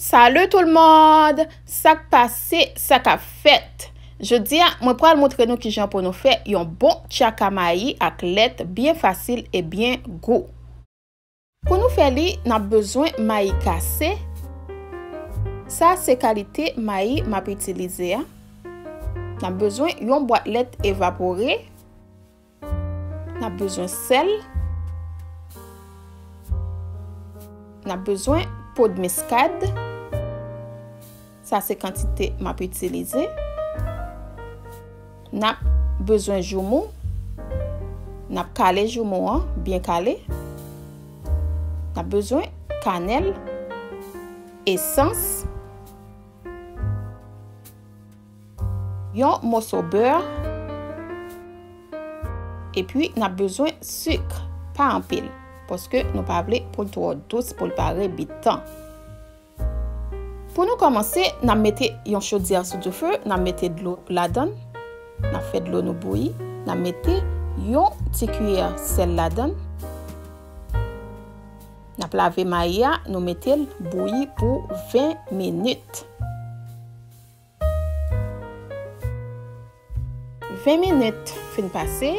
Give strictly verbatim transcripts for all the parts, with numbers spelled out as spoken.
Salut tout le monde! Sa k pase, sa k ap fèt? Jodi a, mwen pral montre nou kijan pou nou fè yon bon tchaka mayi ak lèt byen fasil e byen gou. Pou nou fè li, n ap bezwen mayi kase. Sa se kalite mayi m ap itilize a. N ap bezwen yon bwat lèt evapore. N ap bezwen sèl. N ap bezwen pod miskad. Sa se kantite m ap itilize. N ap bezwen joumou. N ap kale joumou an, byen kale. N ap bezwen kanèl, esans, yon moso bè, epi n ap bezwen sik, pa anpil, paske nou pa vle pou l twò dous, pou l pa rebitan. Pou nou kòmanse, n ap mete yon chodyè sou dife, n ap mete dlo ladan l, n ap fè dlo nou bouyi, n ap mete yon ti kiyè sèl ladan l, n ap lave mayi a, nou mete l bouyi pou ven minit. Ven minit fin pase,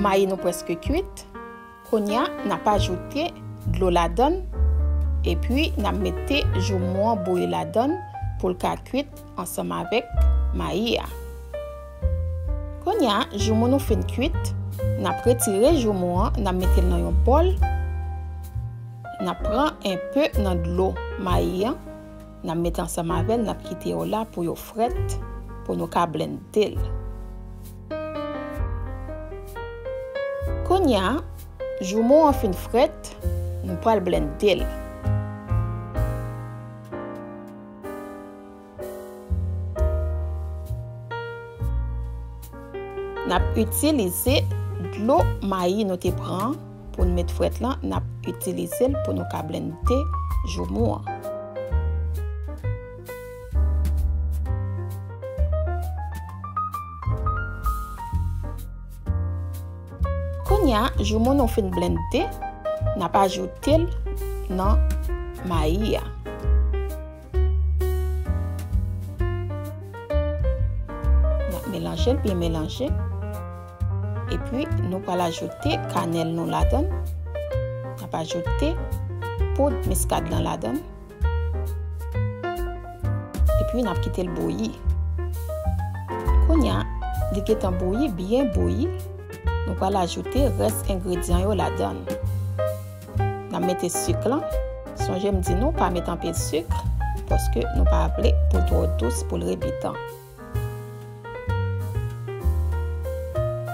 mayi nou prèske kwit. Kounye a, n ap ajoute dlo ladan l, epi n ap mete joumou an bouyi ladan l pou l ka kwit ansanm avèk mayi a. Kounye a, joumou nou fin kwit, n ap retire joumou an, n ap mete l nan yon bòl, n ap pran enpe nan dlo mayi an, n ap mete ansanm avè l, n ap kite yo la pou yo frèt, pou nou ka blennde l. Kounye a, joumou an fin frèt, nou pral blennde l. N ap itilize dlo mayi nou te pran an pou n met frèt lan, n ap itilize l pou nou ka blennde joumou an. Kounye a, joumou nou fin blennde, n ap ajoute l nan mayi a. N ap melanje l, byen melanje. Epi, nou pral ajoute kanèl nou ladan l. N ap ajoute poud miskad lan ladan l. Epi, n ap kite l bouyi. Kounye a, li gentan bouyi, byen bouyi. Nou pral ajoute rès engredyan yo ladan l. N ap mete sik lan. Sonje m di nou pa met anpil sik, paske nou pa vle pou l twò dous, pou l rebitan.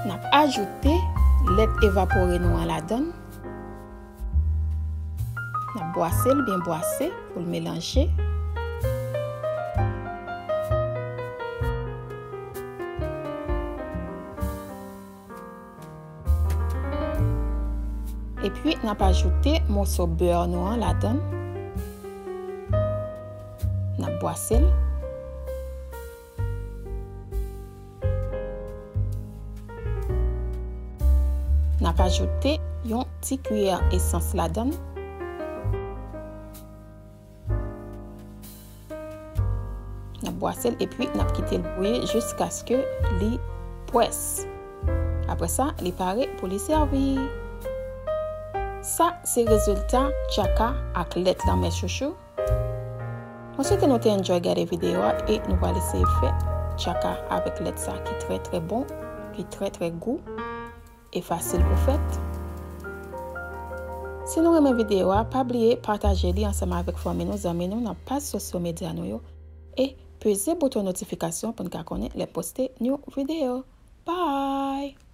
N ap ajoute lèt evapore nou an ladan l. N ap bwase l byen bwase pou l melanje. Epi, n ap ajoute moso bè nou an ladan l. N ap bwase l. N ap ajoute yon ti kiyè esans ladan l. N ap bwase l epi n ap kite l bouyi jiskaske li pwès. Apre sa, li pare pou li sèvi. Sa se rezilta tchaka ak lèt lan, mes chouchous. Mwen swete nou te enjoy gade videyo a e nou pral eseye fè tchaka avèk lèt sa ki trè, trè bon, ki trè, trè gou e fasil pou fèt. Si nou renmen videyo a, pa bliye pataje li ansanm avèk fanmi nou, zanmi nou nan paj sosyo medya nou yo e peze bouton notifikasyon pou n ka konnen lè poste new videyo. Bye!